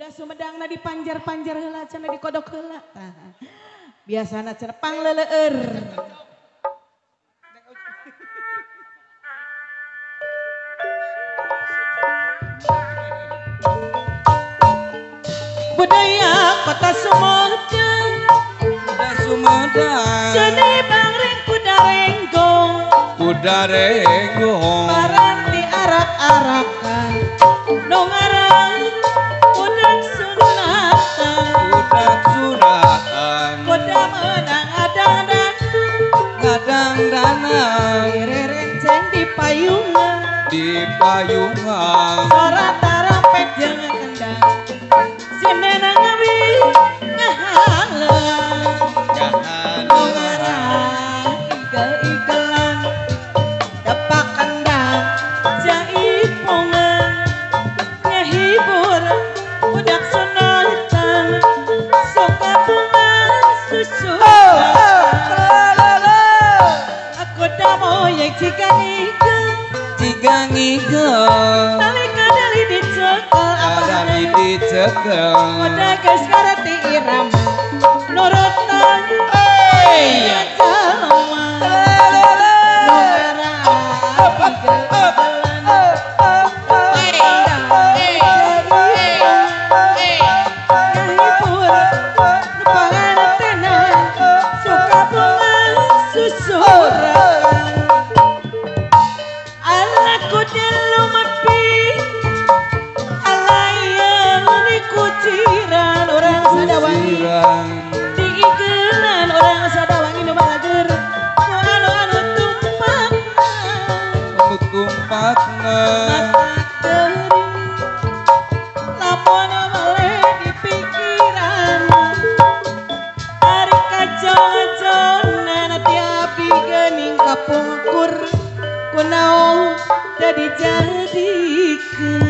Kuda Sumedangna dipanjar-panjar heula cenah dikodok heula. Tah. Biasana cenah pangleleur. Budaya kota Sumedang, kuda Sumedang. Seni bangring kuda renggong, kuda renggong. Paranti arak-arakan, nu ngaran budak sunatan, budak sunatan. Kuda menang adang-danang, ngadang-danang. Direrenceng di payungan, di payungan. Sora tarampet jeung kendang. Sinena ngawi ngahalang, nu ngaran igel-igelan, tepak kendang jaipongan, ngahibur budak sunatan, suka bunga susu. Aku dah moyek jika ngigel, jika ngigel. Tali dicekel, kadali dicekel. Kuda geus ngarti irama, nurutan aya jalma. Nu ngaran igel-igelan, ngahibur nu pangantenan, suka bunga susuran. Ala kuda lumepi, alayan dikuciran orang Sadawangi, diigelan orang Sadawangi nu balager, nu anu-anu tumpakna, nu tumpakna. Mata teuring lamun bale di pikiran, ari kajon-jonan tiap geuning kapungkur, kunaon teu dijadikeun.